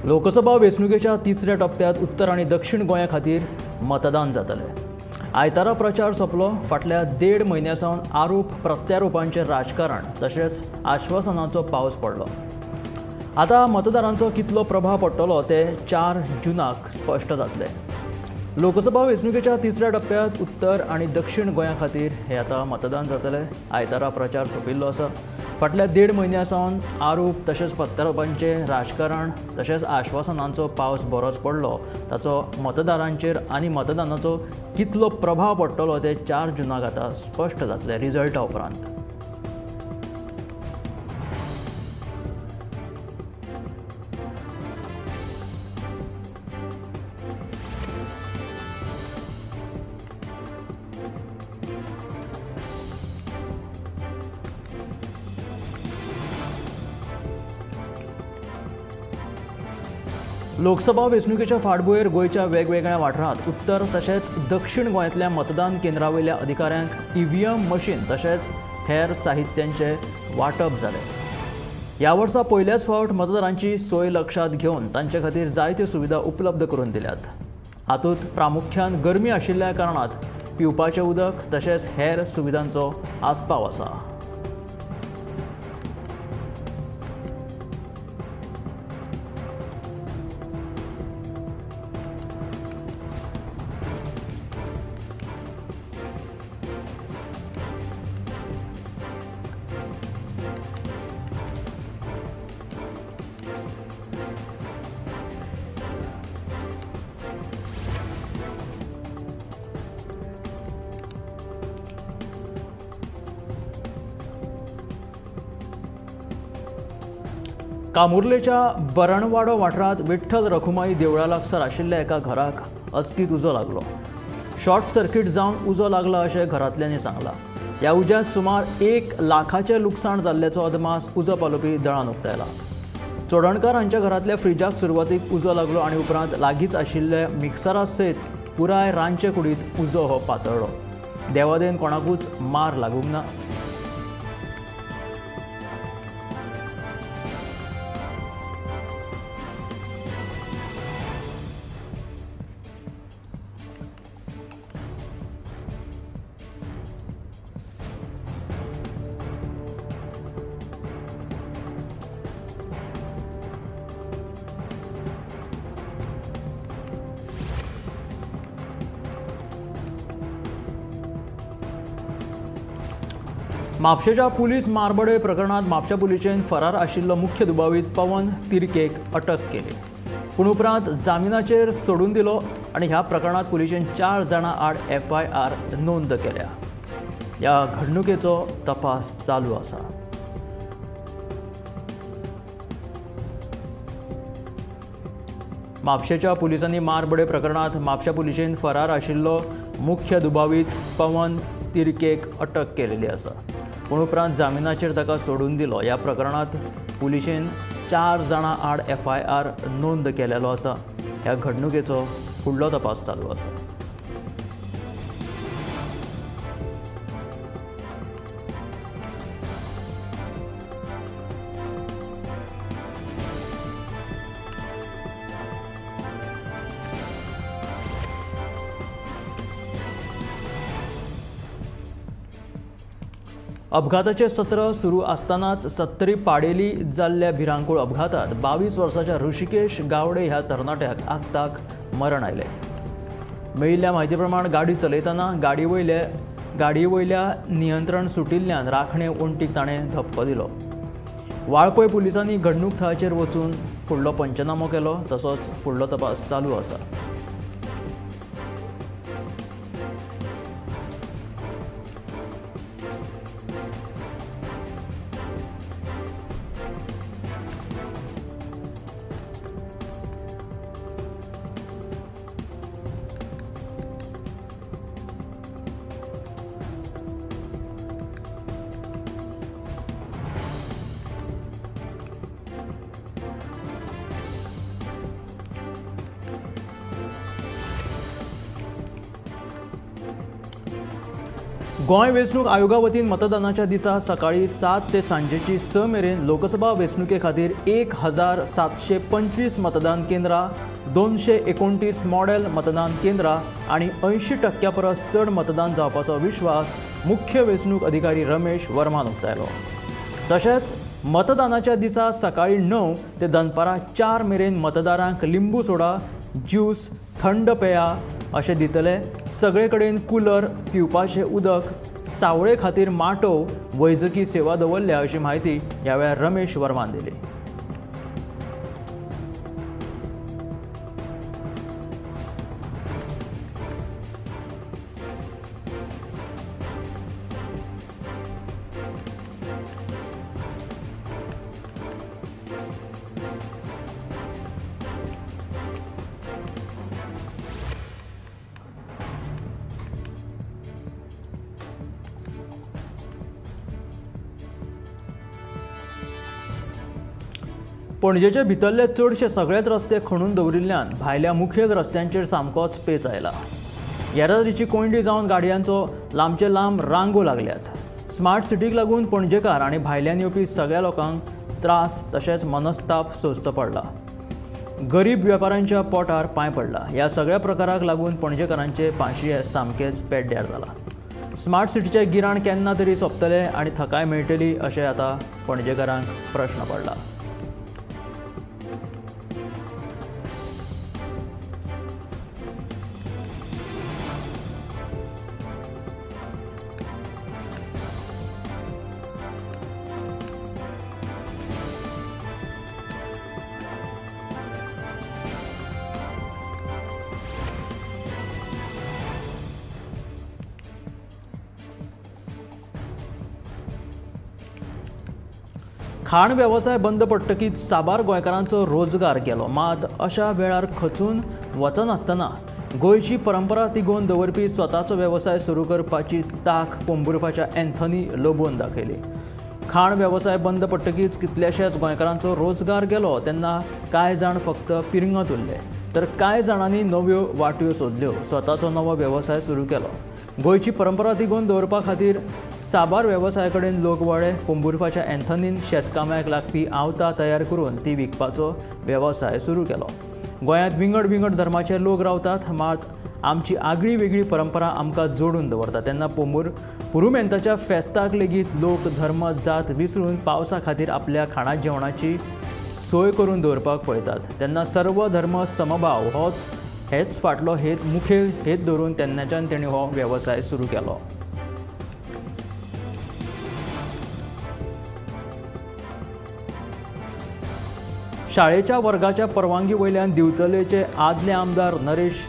लोकसभा वेंचणुकेच्या तिसऱ्या टप्प्यात उत्तर आनी दक्षिण गोंया खातीर मतदान जातलें। आयतारा प्रचार सोंपलो। फाटल्या 1.5 म्हयन्या सावन आरोप प्रत्यारोपांचें राजकारण तशेंच आश्वासनाचो पावस पडलो। आतां मतदारांचो कितलो प्रभाव पडटलो ते 4 जूनाक स्पश्ट जातलें। लोकसभा वेंचणुकेच्या तिसऱ्या टप्प्यात उत्तर आनी दक्षिण गोंया खातीर हे आतां मतदान जातलें। आयतारा प्रचार सोंपिल्लो आसा। फाटल्या 1.5 म्हयन्या सावन आरोप तशेंच प्रत्यारोपांचें राजकारण तशेंच आश्वासनांचो पावस बरोच पडलो। ताचो मतदारांचेर आनी मतदानाचो कितलो प्रभाव पडटलो ते 4 जूनाक आतां स्पश्ट जातलें रिजल्टा उपरांत। लोकसभा वेंचणुकेच्या फाटभुंयेर गोंयच्या वेगवेगळ्या वाठारांत उत्तर तशेंच दक्षिण गोंयांतल्या मतदान केंद्रा वयल्या अधिकाऱ्यांक ईव्हीएम मशीन तशेंच हेर साहित्यांचें वांटप जालें। ह्या वर्सा पयल्याच फावट मतदारांची सोय लक्षांत घेवन तांचे खातीर जायत्यो सुविधा उपलब्ध करून दिल्यात। हातूंत प्रामुख्यान गरमी आशिल्ल्या कारणान पिवपाचें उदक तशेंच हेर सुविधांचो आस्पाव आसा। कामुर्लेच्या बरणवाडो वाठारांत विठ्ठल रखुमाई देवळा लागसार आशिल्ल्या एका घराक अचकीत उजो लागलो। शॉर्ट सर्किट जावन उजो लागला अशें घरांतल्यांनी सांगलां। ह्या उज्यांत सुमार 1 लाखाचें लुकसाण जाल्ल्याचो अदमास उजो पालोवपी दळान उक्तायला। चोडणकार हांच्या घरांतल्या फ्रिजाक सुरवातीक उजो लागलो आनी उपरांत लागींच आशिल्ल्या मिक्सरा सयत पुराय रांदचे कुडींत उजो हो पातळ्ळो। देवादेन कोणाकूच मार लागूंक ना। म्हापशेच्या पुलीस मारबडय प्रकरणांत म्हापशा पुलिशेन फरार आशिल्लो मुख्य दुबावीत पवन तिर्केक अटक केली, पूण उपरांत जामिनाचेर सोडून दिलो आनी ह्या प्रकरणांत पुलिशेन 4 जाणां आड एफआयआर नोंद केल्या। ह्या घडणुकेचो तपास चालू आसा। म्हापशेच्या पुलिसांनी मारबडय प्रकरणांत म्हापशा पुलिशेन फरार आशिल्लो मुख्य दुबावीत पवन तिर्केक अटक केलेली आसा, पूण उपरांत जामिनाचेर ताका सोडून दिलो। ह्या प्रकरणांत पुलिशेन 4 जाणां आड एफआयआर नोंद केलेलो आसा। ह्या घडणुकेचो फुडलो तपास चालू आसा। अपघाताचे सत्र सुरू आसतनाच सत्तरी पाडेली जाल्ल्या भिरांकूळ अपघातात 22 वर्साच्या ऋषिकेश गावडे ह्या तरणाट्याक आक्ताक मरण आयलें। मेळिल्ल्या म्हायती प्रमाण गाडी चलयतना गाडयेवयल्या नियंत्रण सुटिल्ल्यान राखणे वण्टीक ताणें धपको दिलो। वाळपय पुलिसांनी घडणूक थळाचेर वचून फुडलो पंचनामो केलो, तसोच फुडलो तपास चालू आसा। गोंय वेंचणूक आयोगा वतीन मतदानाच्या दिसा सकाळी 7 ते सांजेची 6 मेरेन लोकसभा वेंचणुके खातीर 1725 मतदान केंद्रां, 229 मॉडेल मतदान केंद्रां आनी 80% परस चड मतदान जावपाचो विश्वास मुख्य वेंचणूक अधिकारी रमेश वर्मान उक्तायलो। तशेंच मतदानाच्या दिसा सकाळी 9 ते दनपारां 4 मेरेन मतदारांक लिंबू सोडा, ज्यूस, थंड पेया अशें दितले। सगळे कडेन कूलर, पिवपाचें उदक, सावळे खातीर माटोव, वैजकी सेवा दवरल्या अशी म्हायती ह्या वेळार रमेश वर्मान दिली। पणजेचे भितरले चडशे सगळेच रस्ते खणून दवरिल्ल्यान भायल्या मुखेल रस्त्यांचेर सामकोच पेच आयला। येरादारीची कोंयडी जावन गाडयांचो लांबचे लांब रांगो लागल्यात। स्मार्ट सिटीक लागून पणजेकार आनी भायल्यान येवपी सगळ्या लोकांक त्रास तशेंच मनस्ताप सोंसचो पडला। गरीब वेपाऱ्यांच्या पोटार पांय पडला। ह्या सगळ्या प्रकाराक लागून पणजेकारांचे पांशये सामकेच पेड्ड्यार जाला। स्मार्ट सिटीचें गिराण केन्ना तरी सोंपतलें आनी थकाय मेळटली अशें आतां पणजेकारांक प्रश्न पडला। खाण वेवसाय बंद पडटकीच साबार गोंयकारांचो रोजगार गेलो। मात अशा वेळार खचून वचनासतना गोंयची परंपरा तिगोवन दवरपी स्वताचो वेवसाय सुरू करपाची ताक पोंबुर्फाच्या एन्थनी लोबोन दाखयली। खाण वेवसाय बंद पडटकीच कितल्याशाच गोंयकारांचो रोजगार गेलो तेन्ना कांय जाण फक्त पिरंगत उरले तर कांय जाणांनी नव्यो वाट्यो सोदल्यो, स्वताचो नवो वेवसाय सुरू केलो। गोंयची परंपरा तिगोवन दवरपा खातीर साबार वेवसाया कडेन लोक वळ्ळे। पोंबुर्फाच्या एन्थनीन शेतकाम्याक लागपी आवतां तयार करून ती विकपाचो वेवसाय सुरू केलो। गोंयांत विंगड विंगड धर्माचे लोक रावतात, मात आमची आगळी वेगळी परंपरा आमकां जोडून दवरता। तेन्ना पुरुमेंताच्या फेस्ताक लेगीत लोक धर्म जात विसरून पावसा खातीर आपल्या खाणा जेवणाची सोय करून दवरपाक पळयतात। तेन्ना सर्व धर्म समभाव होच हेच फाटलो हेत मुखेल हेत धरून तेन्नाच्यान तेणी हो वेवसाय सुरू केलो। शाळेच्या वर्गाच्या परवानगी वयल्यान दिवचलेचे आदले आमदार नरेश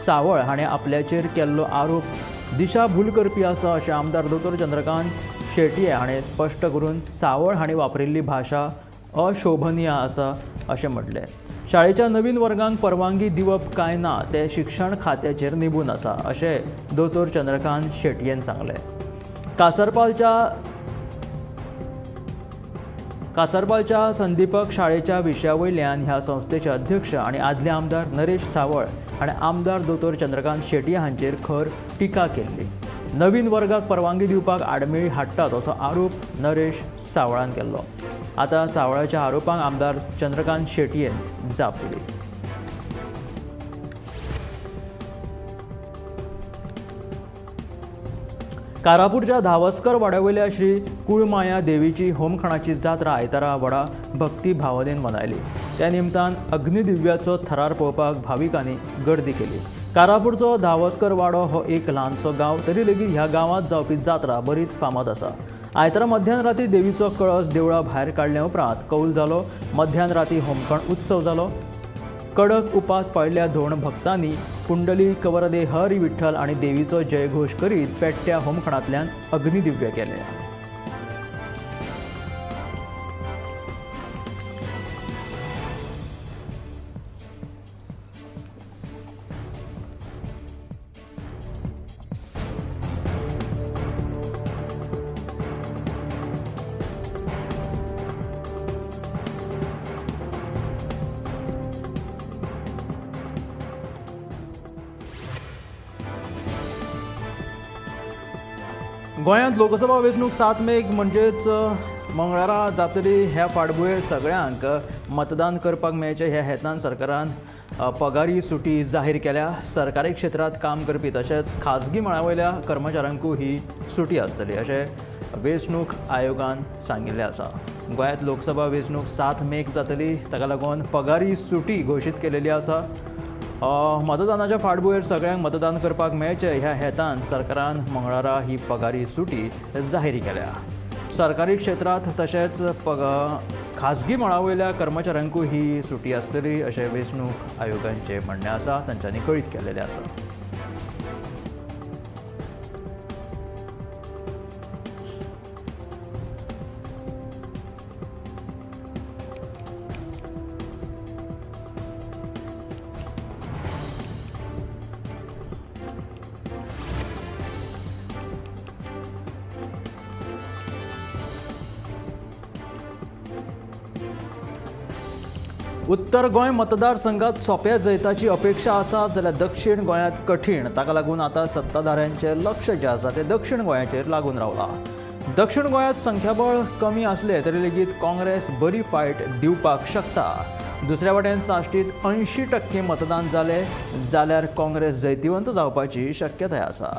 सावळ हाणें आपल्याचेर केल्लो आरोप दिशाभूल करपी आसा अशें आमदार दोतोर चंद्रकांत शेटये हाणें स्पश्ट करून सावळ हांणी वापरिल्ली भाशा अशोभनीय आसा अशें म्हटलें। शाळेच्या नवीन वर्गांक परवानगी दिवप काय ना तें शिक्षण खात्याचेर निबून आसा अशें दोतोर चंद्रकांत शेटयेन सांगलें। कासरपालच्या संदीपक शाळेच्या विशया वयल्यान ह्या संस्थेचे अध्यक्ष आनी आदले आमदार नरेश सावळ आनी आमदार दोतोर चंद्रकांत शेटये हांचेर खर टिका केल्ली। नवीन वर्गाक परवानगी दिवपाक आडमेळी हाडटात असो आरोप नरेश सावळान केल्लो। आतां सावळाच्या आरोपांक आमदार चंद्रकांत शेटयेन जाप दिली। कारापूरच्या धावस्कर वाड्यावयल्या श्री कुळमाया देवीची होमखणाची जात्रा आयतारा व्हडा भक्ती भावनेन मनयली। त्या निमतान अग्निदिव्याचो थरार पळोवपाक भाविकांनी गर्दी केली। कारापूरचो धावस्कर वाडो हो एक ल्हानसो गांव तरी लेगीत ह्या गांवांत जावपी जात्रा बरीच फामाद आसा। आयतारा मध्यान राती देवीचो कळस देवळा भायर काडल्या उपरांत कौल जालो। मध्यान राती होमखण उत्सव जालो। कडक उपास पाळिल्ल्या धोण भक्तांनी पुंडली कवरदे हरी विठ्ठल आनी देवीचो जयघोष करीत पेट्ट्या होमखणांतल्यान अग्निदिव्य केले। गोंयांत लोकसभा वेंचणूक 7 मेक म्हणजेच मंगळारा जातली. ह्या फाटभुंयेर सगळ्यांक मतदान करपाक मेळचें ह्या हेतान सरकारान पगारी सुटी जाहीर केल्या. सरकारी क्षेत्रांत काम करपी तशेंच खाजगी मळा वयल्या कर्मचाऱ्यांकूय ही सुटी आसतली अशें वेंचणूक आयोगान सांगिल्लें आसा. गोंयांत लोकसभा वेंचणूक 7 मेक जातली, ताका लागून पगारी सुटी घोशीत केलेली आसा. मतदानाच्या फाटभुंयेर सगळ्यांक मतदान करपाक मेळचें ह्या हेतान सरकारान मंगळारा ही पगारी सुटी जाहीर केल्या. सरकारी क्षेत्रांत तशेंच खाजगी मळा वयल्या कर्मचाऱ्यांकूय ही सुटी आसतली अशें वेंचणूक आयोगाचें म्हणणें आसा, तांच्यांनी कळीत केल्लें आसा. उत्तर गोंय मतदारसंघात सोंप्या जैताची अपेक्षा आसा जाल्यार दक्षिण गोंयांत कठीण. ताका लागून आतां सत्ताधाऱ्यांचें लक्ष जें आसा तें दक्षिण गोंयाचेर लागून रावलां. दक्षिण गोंयांत संख्याबळ कमी आसलें तरी लेगीत काँग्रेस बरी फायट दिवपाक शकता. दुसऱ्या वटेन साश्टीत 80% मतदान जालें जाल्यार काँग्रेस जैतिवंत जावपाची शक्यताय आसा.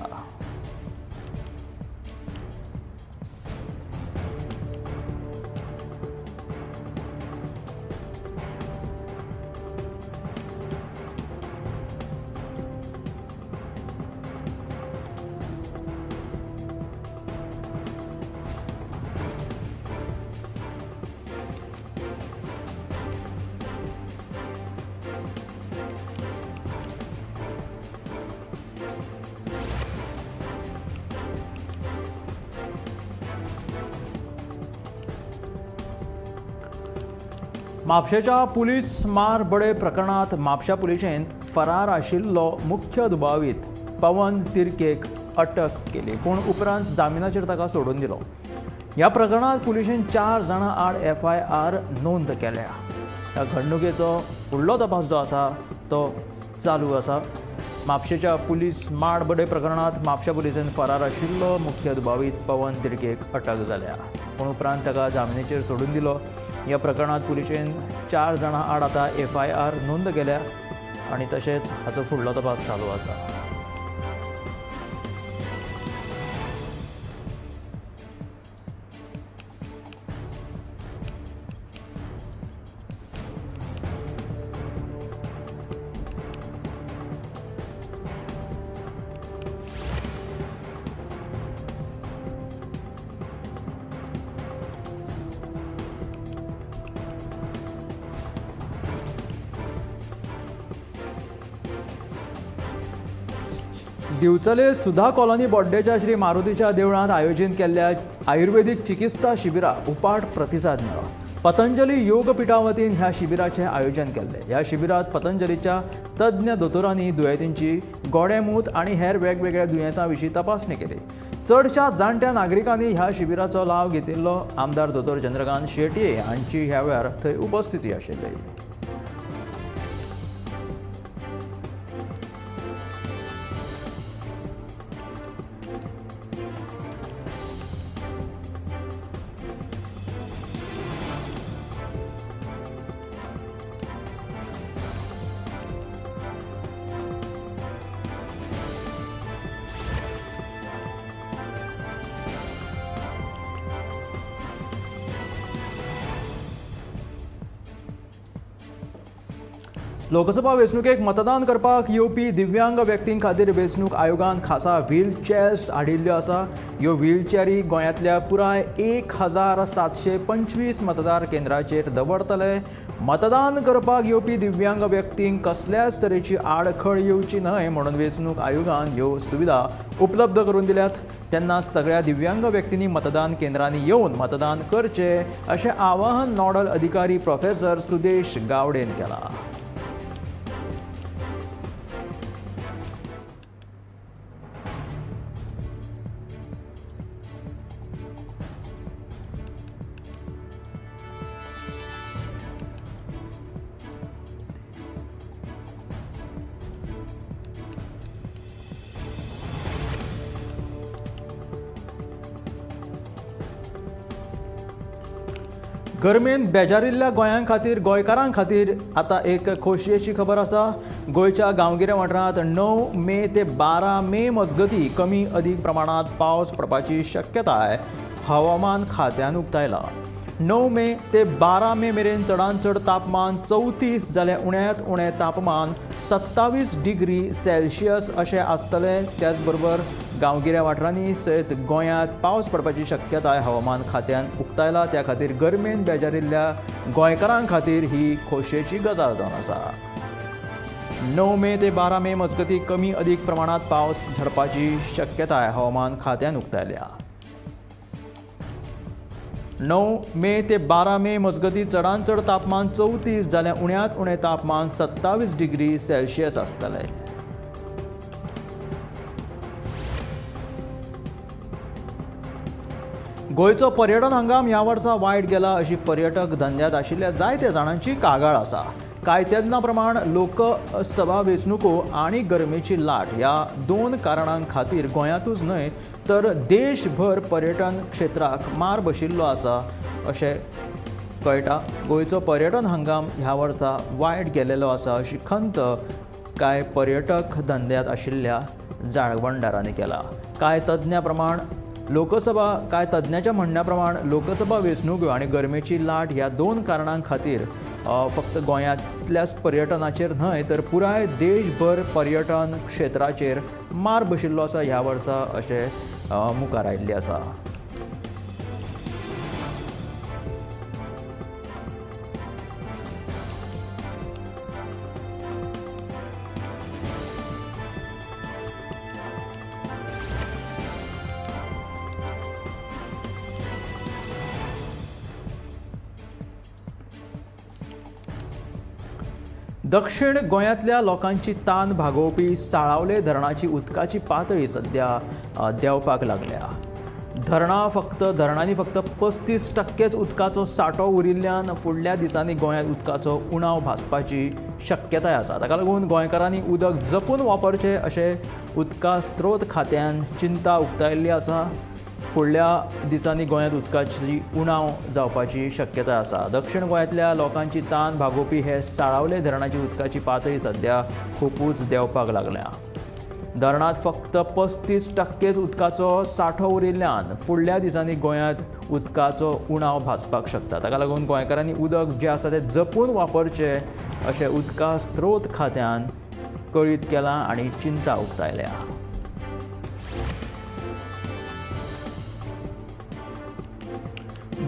म्हापशेच्या पुलीस मार बडय प्रकरणांत म्हापशा पुलिशेन फरार आशिल्लो मुख्य दुबावीत पवन तिर्केक अटक केली, पूण उपरांत जामिनाचेर ताका सोडून दिलो. ह्या प्रकरणांत पुलिशेन 4 जाणां आड FIR नोंद केल्या. ह्या घडणुकेचो फुडलो तपास जो आसा तो चालू आसा. म्हापशेच्या पुलीस मार बडय प्रकरणांत म्हापशा पुलिशेन फरार आशिल्लो मुख्य दुबावीत पवन तिर्केक अटक जाल्या, पूण उपरांत ताका जामिनाचेर सोडून दिलो. ह्या प्रकरणांत पुलिशेन 4 जाणां आड आतां FIR नोंद केल्या आनी तशेंच हाचो फुडलो तपास चालू आसा. दिवचले सुधा कॉलनी बोड्डेच्या श्री मारुतीच्या देवळांत आयोजीत केल्ल्या आयुर्वेदीक चिकित्सा शिबिराक उपाट प्रतिसाद मेळ्ळो. पतंजली योगपीठा वतीन ह्या शिबिराचें आयोजन केल्लें. ह्या शिबिरांत पतंजलीच्या तज्ञ दोतोरांनी दुयेंतींची गोडेमूत आनी हेर वेगवेगळ्या दुयेंसां विशीं तपासणी केली. चडशा जाणट्या नागरिकांनी ह्या शिबिराचो लाव घेतिल्लो. आमदार दोतोर चंद्रकांत शेटये हांची ह्या वेळार थंय उपस्थिती आशिल्ली. लोकसभा वेंचणुकेक मतदान करपाक येवपी दिव्यांग व्यक्तीं खातीर वेंचणूक आयोगान खासा व्हीलचेअर्स हाडिल्ल्यो आसा. ह्यो व्हीलचेअरी गोंयांतल्या पुराय 1725 मतदार केंद्राचेर दवरतले. मतदान करपाक येवपी दिव्यांग व्यक्तींक कसल्याच तरेची आडखळ येवची न्हय म्हणून वेंचणूक आयोगान ह्यो सुविधा उपलब्ध करून दिल्यात. तेन्ना सगळ्या दिव्यांग व्यक्तींनी मतदान केंद्रांनी येवन मतदान करचें अशें आवाहन नॉडल अधिकारी प्रोफेसर सुदेश गावडेन केलां. गरमेन बेजारिल्ल्या गोंयां खातीर, गोंयकारां खातीर आतां एक खोशयेची खबर आसा। गोंयच्या गांवगिऱ्या वाठारांत 9 मे ते 12 मे मजगती कमी अदीक प्रमाणांत पावस पडपाची शक्यताय हवामान खात्यान उक्तायला। 9 मे ते 12 मे मेरेन चडांत चड तापमान 34 जाल्यार उण्यांत उणें तापमान 27 डिग्री सेल्सियस अशें आसतलें। त्याच बरोबर गांवगिऱ्या वाठारांनी सयत गोंयांत पावस पडपाची शक्यताय हवामान खात्यान उक्तायला। त्या खातीर गरमेन बेजारिल्ल्या गोंयकारां खातीर ही खोशयेची गजाल जावन आसा। 9 मे ते 12 मे मजगती कमी अदीक प्रमाणांत पावस झडपाची शक्यताय हवामान खात्यान उक्तायल्या। 9 मे ते 12 मे मजगती चडांत चड तापमान 34 जाल्यार उण्यांत उणें तापमान 27 डिग्री सेल्सियस आसतलें। गोंयचो पर्यटन हंगाम ह्या वर्सा वायट गेला अशी पर्यटक धंद्यात आशिल्ल्या जायत्या जाणांची कागाळ आसा। कांय तेन्ना प्रमाण लोकसभा वेंचणुको आनी गरमेची लाट ह्या दोन कारणां खातीर गोंयांतूच न्हय तर देशभर पर्यटन क्षेत्राक मार बशिल्लो आसा अशें कळटा। गोंयचो पर्यटन हंगाम ह्या वर्सा वायट गेलेलो आसा अशी खंत कांय पर्यटक धंद्यात आशिल्ल्या जाळवणदारांनी केला। कांय तज्ञां प्रमाण लोकसभा कांय तज्ञांच्या म्हणण्या प्रमाण लोकसभा वेंचणुको आनी गरमेची लाट ह्या दोन कारणां खातीर फक्त गोंयांतल्याच पर्यटनाचेर न्हय तर पुराय देशभर पर्यटन क्षेत्राचेर मार बशिल्लो आसा ह्या वर्सा अशें मुखार आयिल्लें आसा। दक्षिण गोंयांतल्या लोकांची तान भागोवपी साळावले धरणाची उदकाची पातळी सध्या देंवपाक लागल्या। धरणांनी फक्त 35% उदकाचो सांठो उरिल्ल्यान फुडल्या दिसांनी गोंयांत उदकाचो उणाव भासपाची शक्यताय आसा। ताका लागून गोंयकारांनी उदक जपून वापरचें अशें उदका स्त्रोत खात्यान चिंता उक्तायल्ली आसा। फुडल्या दिसांनी गोंयांत उदकाची उणाव जावपाची शक्यता आसा। दक्षिण गोंयांतल्या लोकांची तान भागोवपी हे साळावले धरणाची उदकाची पातळी सध्या खुबूच देंवपाक लागल्या। धरणांत फक्त 35% उदकाचो सांठो उरिल्ल्यान फुडल्या दिसांनी गोंयांत उदकाचो उणाव भासपाक शकता। ताका लागून गोंयकारांनी उदक जें आसा तें जपून वापरचें अशें उदका स्त्रोत खात्यान कळीत केलां आनी चिंता उक्तायल्या।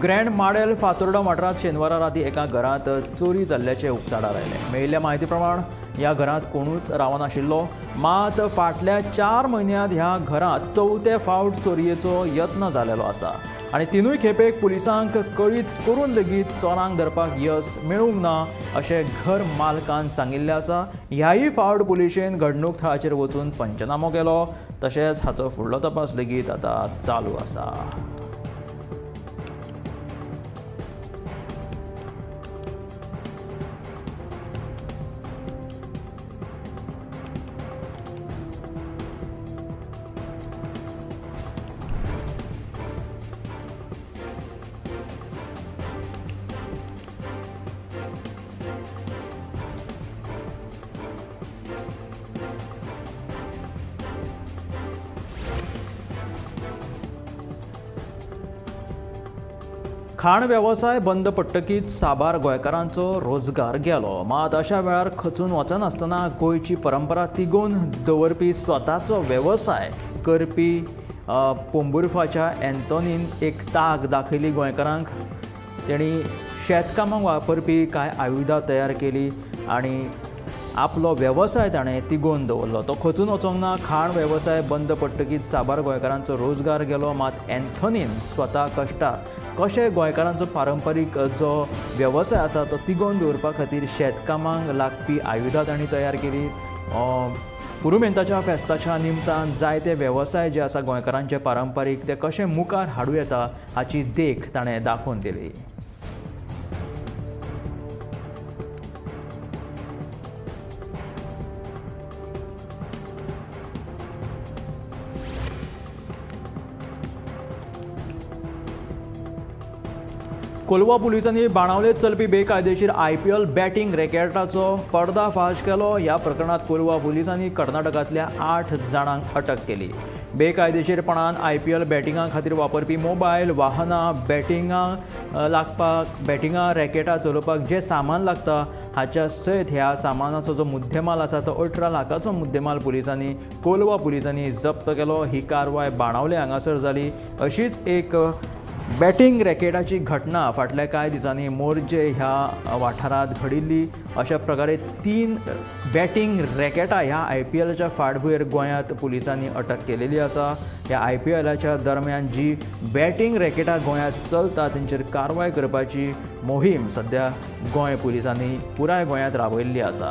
ग्रँड माडेल फातोर्डा वाठारांत शेनवारा राती एका घरांत चोरी जाल्ल्याचें उक्ताडार आयलें। मेळिल्ल्या म्हायती प्रमाण ह्या घरांत कोणूच रावनाशिल्लो, मात फाटल्या 4 म्हयन्यांत ह्या घरांत चवथे फावट चोरयेचो यत्न जाल्लो आसा आनी तिनूय खेपेक पुलिसांक कळीत करून लेगीत चोरांक धरपाक यस मेळूंक ना अशें घर मालकान सांगिल्लें आसा। ह्याय फावट पुलिशेन घडणूक थळाचेर वचून पंचनामो केलो, तशेंच हाचो फुडलो तपास लेगीत आतां चालू आसा। खाण वेवसाय बंद पडटकीच साबार गोंयकारांचो रोजगार गेलो, मात अशा वेळार खचून वचनासतना गोंयची परंपरा तिगोवन दवरपी स्वताचो वेवसाय करपी पोंबुर्फाच्या एंथोनीन एक ताक दाखयली गोंयकारांक। तेणी शेतकामाक वापरपी कांय आयुधां तयार केली आनी आपलो वेवसाय ताणें तिगोवन दवरलो। तो खचून वचोंक ना। खाण वेवसाय बंद पडटकीच साबार गोंयकारांचो रोजगार गेलो, मात एंथोनीन स्वता कश्टार कशें गोंयकारांचो पारंपारीक जो वेवसाय आसा तो तिगोवन दवरपा खातीर शेतकामाक लागपी आयुधां तांणी तयार केली। पुरुमेंताच्या फेस्ताच्या निमतान जायते वेवसाय जे आसा गोंयकारांचे पारंपारीक ते कशें मुखार हाडूं येता हाची देख ताणें दाखोवन दिली। कोलवा पुलिसांनी बाणावलेत चलपी बेकायदेशीर IPL batting रॅकेटाचो पर्दाफाश केलो. ह्या प्रकरणांत कोलवा पुलिसांनी कर्नाटकांतल्या 8 जाणांक अटक केली. बेकायदेशीरपणान IPL बॅटिंगा खातीर वापरपी मोबायल, वाहनां, बॅटिंगां लागपाक, बॅटिंगां रॅकेटां चलोवपाक जें सामान लागता हाच्या सयत ह्या सामानाचो जो मुद्देमाल आसा तो 18 लाखाचो मुद्देमाल पुलिसांनी कोलवा पुलिसांनी जप्त केलो. ही कारवाय बाणावले हांगासर जाली. अशीच एक बॅटिंग रॅकेटाची घटना फाटल्या कांय दिसांनी मोरजे ह्या वाठारांत घडिल्ली. अशा प्रकारे 3 बॅटिंग रॅकेटां ह्या IPLच्या फाटभुंयेर गोंयांत पुलिसांनी अटक केलेली आसा. ह्या IPLच्या दरम्यान जी बॅटिंग रॅकेटां गोंयांत चलता तेंचेर कारवाय करपाची मोहीम सद्या गोंय पुलिसांनी पुराय गोंयांत राबयल्ली आसा.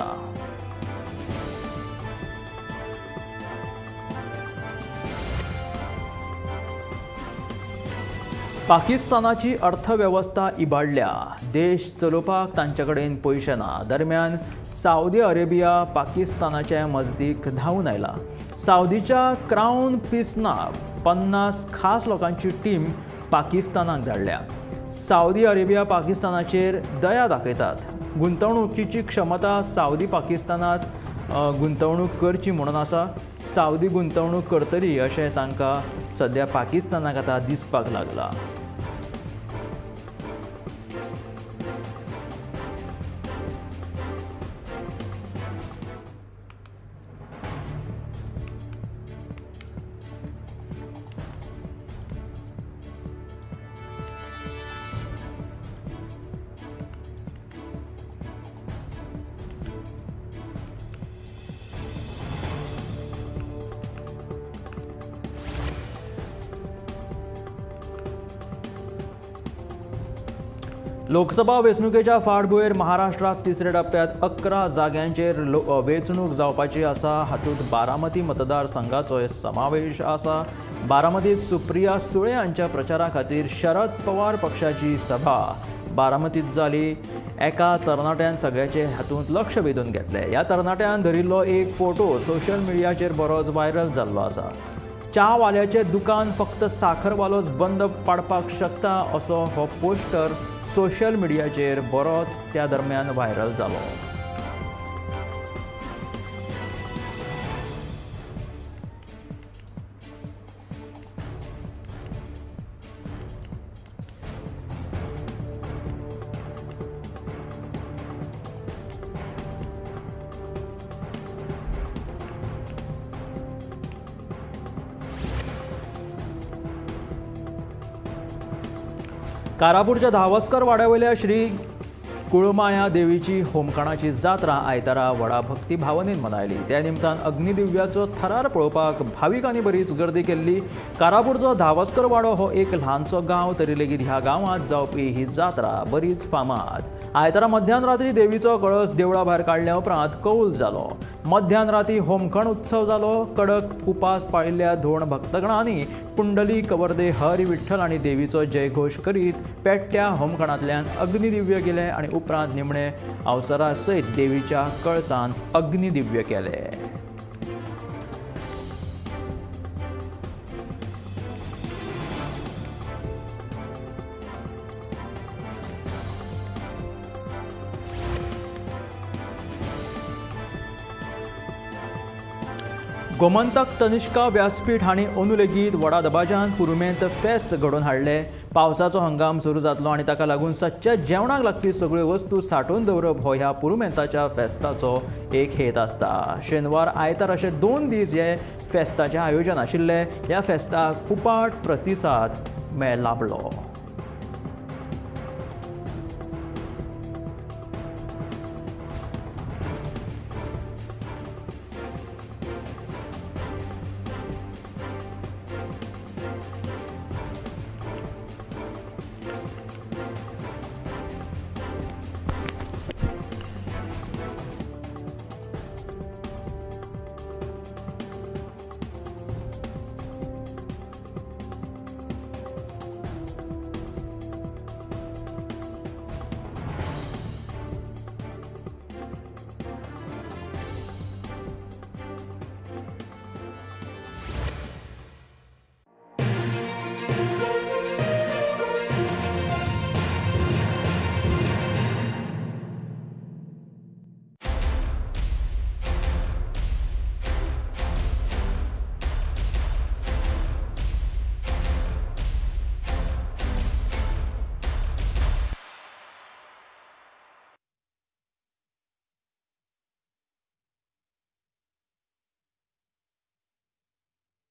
पाकिस्तानाची अर्थवेवस्था इबाडल्या, देश चलोवपाक तांचे कडेन पयशे ना. दरम्यान सावदी अरेबिया पाकिस्तानाचे मजदीक धांवून आयला. सावदीच्या क्राऊन पिसना 50 खास लोकांची टीम पाकिस्तानाक धाडल्या. सावदी अरेबिया पाकिस्तानाचेर दया दाखयतात. गुंतवणुकीची क्षमता सावदी पाकिस्तानात गुंतवणूक करची म्हणून आसा. सावदी गुंतवणूक करतली अशें तांकां सद्या पाकिस्तानाक आतां दिसपाक लागला. लोकसभा वेंचणुकेच्या फाटभुंयेर महाराष्ट्रात तिसऱ्या टप्प्यात 11 जाग्यांचेर वेंचणूक जावपाची आसा. हातूंत बारामती मतदारसंघाचो समावेश आसा. बारामतीत सुप्रिया सुळे हांच्या प्रचारा खातीर शरद पवार पक्षाची सभा बारामतीत जाली. एका तरणाट्यान सगळ्याचे हातूंत लक्ष वेधून घेतलें. ह्या तरणाट्यान धरिल्लो एक फोटो सोशल मिडियाचेर बरोच व्हायरल जाल्लो आसा. च्यावाल्याचें दुकान फक्त साखरवालोच बंद पाडपाक शकता असो हो पोस्टर सोशल मिडियाचेर बरोच त्या दरम्यान व्हायरल जालो. कारापूरच्या धावस्कर वाड्यावयल्या श्री कुळमाया देवीची होमखणाची जात्रा आयतारा व्हडा भक्तिभावनेन मनयली. त्या निमतान अग्निदिव्याचो थरार पळोवपाक भाविकांनी बरीच गर्दी केल्ली. कारापूरचो धावस्कर वाडो हो एक ल्हानसो गांव तरी लेगीत ह्या गांवांत जावपी ही जात्रा बरीच फामाद. आयतारा मध्यान राती देवीचो कळस देवळा भायर काडल्या उपरांत कौल जालो. मध्यान राती होमखण उत्सव जालो. कडक उपास पाळिल्ल्या धोण भक्तगणांनी पुंडली कवर्दे हरी विठ्ठल आनी देवीचो जयघोश करीत पेट्ट्या होमखणांतल्यान अग्निदिव्य केले आनी उपरांत निमणे अवसरा सयत देवीच्या कळसान अग्निदिव्य केले. गोमंतक तनिष्का व्यासपीठ हांणी अंदू लेगीत व्हडा दबाज्यान पुरुमेंत फेस्त घडोवन हाडलें. पावसाचो हंगाम सुरू जातलो आनी ताका लागून सदच्या जेवणाक लागपी सगळ्यो वस्तू सांठोवन दवरप हो ह्या पुरुमेंताच्या फेस्ताचो एक हेत आसता. शेनवार आयतार अशे 2 दीस हे फेस्ताचें आयोजन आशिल्लें. ह्या फेस्ताक उपाट प्रतिसाद लाभलो.